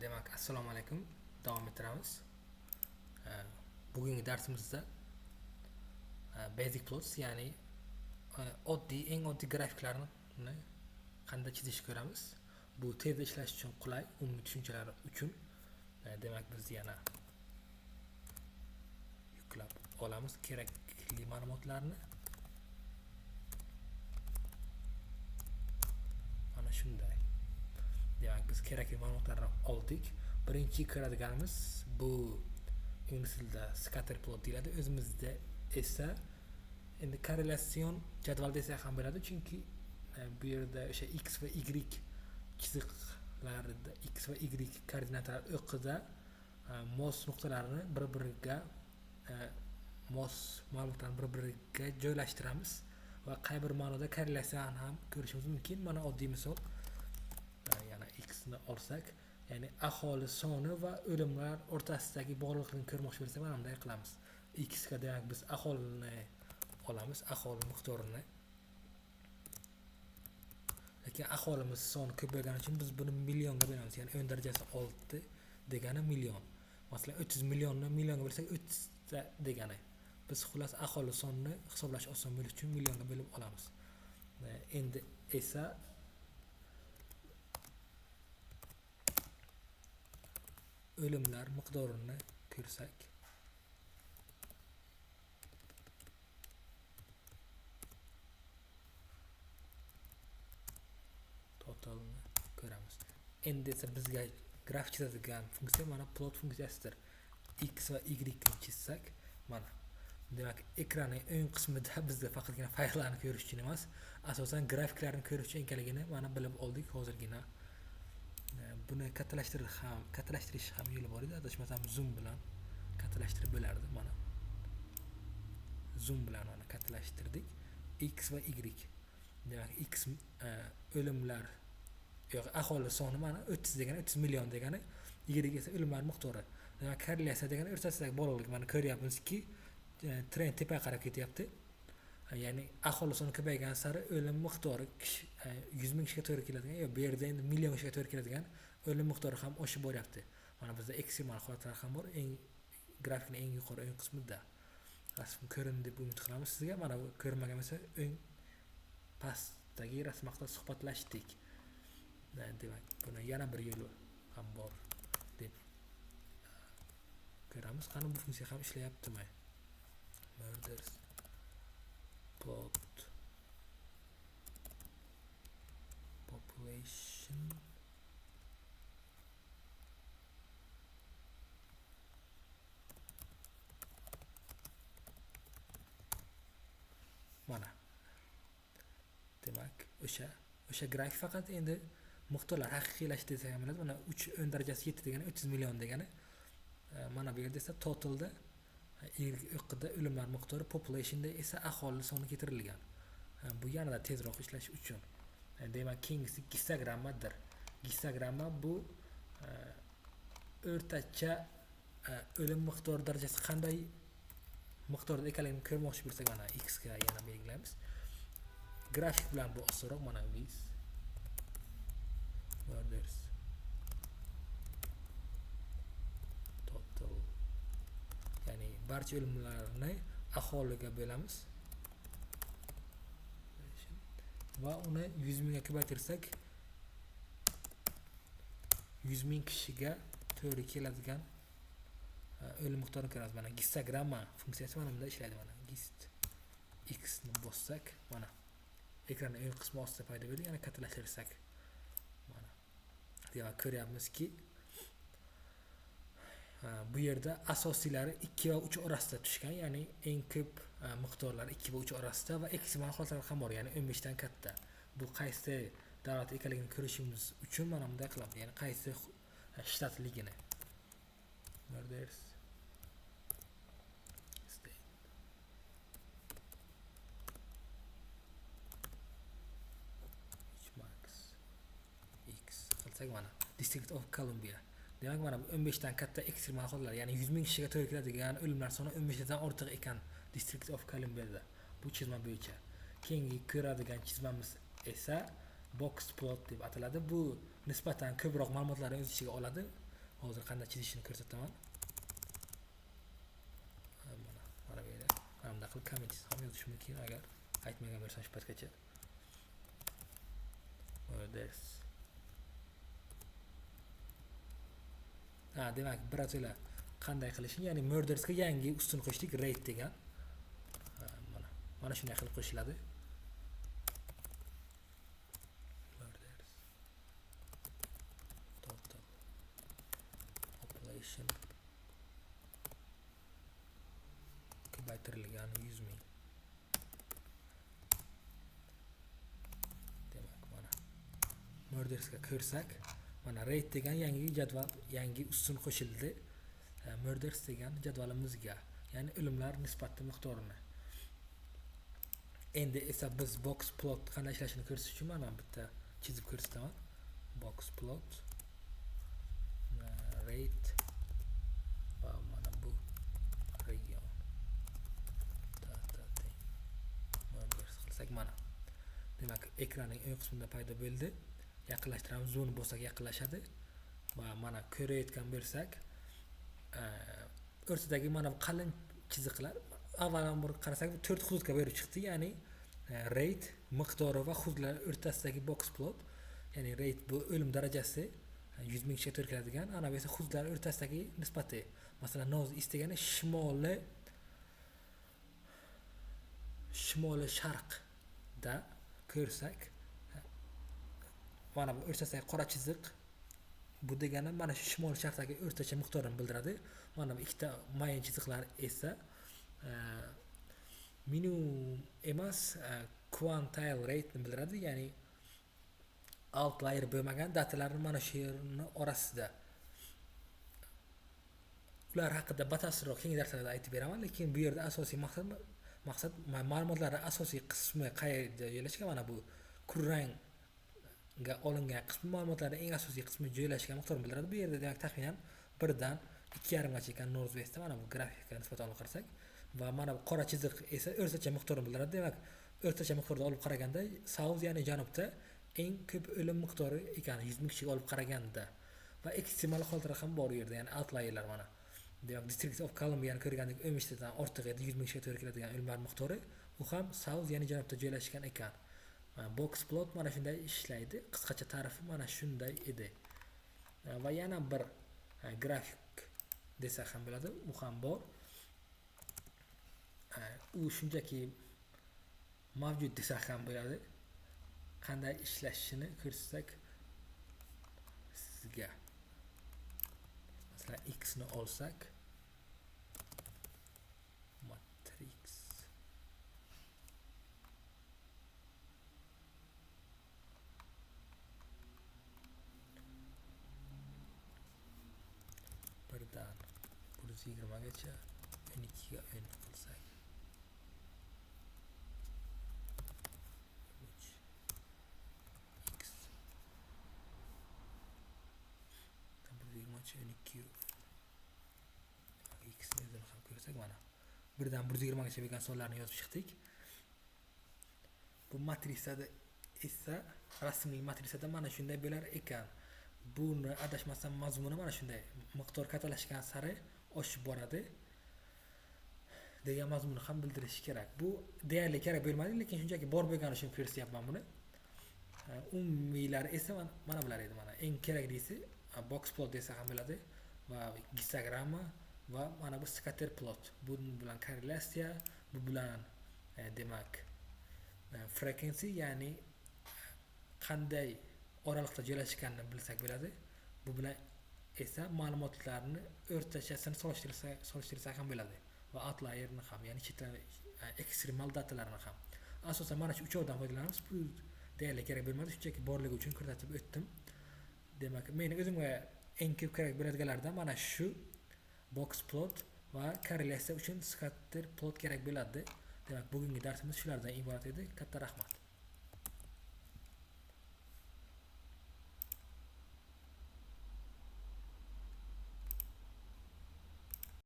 Demak, assalomu alaykum. Davom ettiramiz. Bugungi darsimizda basic plots, ya'ni oddiy, eng oddiy grafiklarni qanday chizishni ko'ramiz. Bu tez ishlash uchun qulay, umumiy tushunchalar uchun. Demak, biz yana yuklab olamiz kerakli ma'lumotlarni. Mana shunday. Demak, biz kerakli ma'lumotlarni oldik. Birinchi ko'radiganimiz bu ingliz tilida scatter plot deyiladi. O'zimizda esa endi korrelatsion jadval desak ham bo'ladi, chunki bu yerda o'sha x va y chiziqlarida x va y koordinatalar o'qida mos nuqtalarini bir-biriga mos ma'lumotlarni bir-biriga joylashtiramiz va qay bir ma'noda korrelatsiyani ham ko'rishimiz mumkin. Mana oddiy misol, yana x ni olsak, ya'ni aholi soni va o'limlar o'rtasidagi bog'liqlikni ko'rmoqchi bo'lsak, mana bunday qilamiz. X ga demak biz aholini olamiz, aholi miqdorini. Lekin aholimiz soni ko'p bo'lgani uchun biz buni millionga bo'lamiz. Ya'ni 10 darajasi 6 degani million. Masalan, 30 millionni millionga bo'lsak 30 ta degani. Biz xullas aholi sonini hisoblash oson bo'lishi uchun millionga bo'lib olamiz. Endi esa o'limlar miqdorini ko'rsak, totalni ko'ramiz. Endi esa bizga grafik chizadigan funksiya mana plot funksiyasidir. X va Y ni chizsak, mana demak ekranning o'ng qismida bizda faqatgina fayllarni ko'rish uchun emas, asosan grafiklarni ko'rish uchun ekanligini mana bilib oldik hozirgina. Buni kattalashtirish ham yo'li bor edi. Adashmasam zoom bilan kattalashtirib bo'lardi. Mana zoom bilan mana kattalashtirdik. X va Y. Demak, X o'limlar, yo'q, aholi soni mana 30 degani 30 million degani, Y esa o'limlar miqdori. Demak, korrelyatsiya degani o'rtasidagi bog'liqlik. Mana ko'ryapmizki, trend tepaga qarab ketyapti. Ya'ni aholi soni ko'paygan sari o'lim miqdori 100 ming kishiga to'g'ri keladigan, yo bu yerda endi million kishiga to'g'ri keladigan o'lim miqdori ham oshib boryapti. Mana bizda ekstremal holatlar ham bor. Eng grafikning eng yuqori o'ng qismida rasm ko'rindi deb umid qilamiz sizga. Mana bu ko'rinmagan bo'lsa, o'ng pastdagi rasm haqida suhbatlashdik. Demak, buni yana bir yo'li ham bor deb ko'ramiz. Qani bu funksiya ham ishlayaptimi? Murders plot population mana demak o'sha grafik, faqat endi miqdorlar haqiqiylashdi desak ham bo'ladi. Mana 3 10 darajasi 7 degani 300 million degani. Mana bu yerda esa totalda Y o'qida o'limlar miqdori, populationda esa aholi soni keltirilgan. Bu yanada tezroq ishlash uchun. Demak, keyingisi gistogrammadir. Gistogramma bu o'rtacha o'lim miqdori darajasi qanday miqdorda ekanligini ko'rmoqchi bo'lsak, mana X ga yana belgilaymiz. Grafik bilan bu osonroq. Mana biz murders total, ya'ni barcha o'limlarni aholiga bo'lamiz va uni 100 mingga ko'paytirsak 100 ming kishiga to'g'ri keladigan o'lim miqdorini ko'ramiz. Mana gistogramma funksiyasi mana bunda ishlaydi. Mana gist x ni bossak, mana ekranning o'ng qismi ostida paydo bo'ldi. Yana kattalashtirsak, mana demak ko'ryapmizki, bu yerda asosiylari 2 va 3 orasida tushgan, ya'ni eng ko'p miqdorlar 2 va 3 orasida va ekstremal holatlar ham bor, ya'ni 15 dan katta. Bu qaysi davlat ekanligini ko'rishimiz uchun mana bunday qilamiz, ya'ni qaysi shtatligini. Murders state max x qilsak, mana District of Columbia. Demak, mana bu 15 dan katta ekstremal holatlar, ya'ni 100 ming kishiga to'g'ri keladigan o'limlar soni 15 dan ortiq ekan District of Columbia'da bu chizma bo'yicha. Keyingi ko'radigan chizmamiz esa box plot deb ataladi. Bu nisbatan ko'proq ma'lumotlarni o'z ichiga oladi. Hozir qanday chizishini ko'rsataman. Mana bu yerda mana bunday qilib komment ham yozish mumkin agar aytmagan bo'lsam shu paytgacha. Murders. Demak, birato'la qanday qilishni, ya'ni murdersga yangi ustun qo'shdik, rate degan. Mana shunday qilib qo'shiladi. Murders total population ko'paytirilgan 100 ming. Demak, mana murdersga ko'rsak, mana rate degan yangi jadval, yangi ustun qo'shildi murders degan jadvalimizga, ya'ni o'limlar nisbati miqdorini. Endi esa biz box plot qanday ishlashini ko'rsatish uchun mana bitta chizib ko'rsataman. Box plot rate va mana bu region murders qilsak, mana demak ekranning o'ng qismida paydo bo'ldi. Yaqinlashtiramiz, zoom bo'lsak yaqinlashadi va mana ko'rayotgan bo'lsak, o'rtadagi mana bu qalin chiziqlar avvalambor qarasak bu 4 hududga bo'lib chiqdi, ya'ni rate miqdori va hududlar o'rtasidagi box plot, ya'ni rate bu o'lim darajasi 100 ming kishiga to'g'ri keladigan, ana bu esa hududlar o'rtasidagi nisbati. Masalan, North East degani shimoli sharqda ko'rsak, mana bu o'rtasidagi qora chiziq bu degani mana shu shimol sharqdagi o'rtacha miqdorini bildiradi. Mana bu ikkita mayin chiziqlar esa minimum emas, quantile rate ni bildiradi, ya'ni outlier bo'lmagan datalarni mana shu yerni orasida. Ular haqida batafsilroq keyingi darslarda aytib beraman, lekin bu yerda asosiy maqsad ma'lumotlarning asosiy qismi qayerda joylashgan, mana bu kurrangga olingan qismi ma'lumotlarning eng asosiy qismi joylashgan miqdorini bildiradi. Bu yerda demak taxminan 1 dan 2,5gacha ekan North Westda, mana bu grafikka nisbatan olib qarasak, va mana bu qora chiziq esa o'rtacha miqdorini bildiradi. Demak, o'rtacha miqdorda olib qaraganda South, ya'ni janubda eng ko'p o'lim miqdori ekan 100 ming kishiga olib qaraganda, va ekstremal holatlar ham bor u yerda, ya'ni outlierlar mana. Demak, District of Columbia'ni ko'rgandek 13 tadan ortiq edi 100 ming kishiga to'g'ri keladigan o'limlar miqdori, u ham South, ya'ni janubda joylashgan ekan. Box plot mana shunday ishlaydi. Qisqacha ta'rifi mana shunday edi. Va yana bir grafik desak ham bo'ladi, u ham bor. U shunchaki mavjud desak ham bo'ladi. Qanday ishlashini ko'rsak sizga. Masalan, x ni olsak, matrix birdan 120 gacha 12 ga 10 qilsak, 3 x 120 12 x ni o'zini ham ko'rsak, mana birdan 120 gacha bo'lgan sonlarni yozib chiqdik. Bu matrisada esa rasmli matrisada mana shunday bo'lar ekan. Buni adashmasam mazmuni mana shunday, miqdor kattalashgan sari oshib boradi degan mazmunni ham bildirishi kerak. Bu deyarli kerak bo'lmadi, lekin shunchaki bor bo'lgani uchun ko'rsatyapman buni. Umumiylari esa mana bular edi. Mana eng keraklisi box plot desa ham bo'ladi va gistogramma va mana bu scatter plot. Bu bilan korrelyatsiya, bu bilan demak frequency, ya'ni qanday oraliqda joylashganini bilsak bo'ladi. Bu bilan esa ma'lumotlarni o'rtachasini solishtirsak ham bo'ladi va outlierni ham, ya'ni ekstremal datalarni ham. Asosan mana shu uchovidan foydalanamiz. Bu deyarli kerak bo'lmadi, shunchaki borligi uchun ko'rsatib o'tdim. Demak, meni o'zimga eng ko'p kerak bo'ladiganlardan mana shu box plot va korrelyatsiya uchun scatter plot kerak bo'ladi. Demak, bugungi darsimiz shulardan iborat edi. Katta rahmat.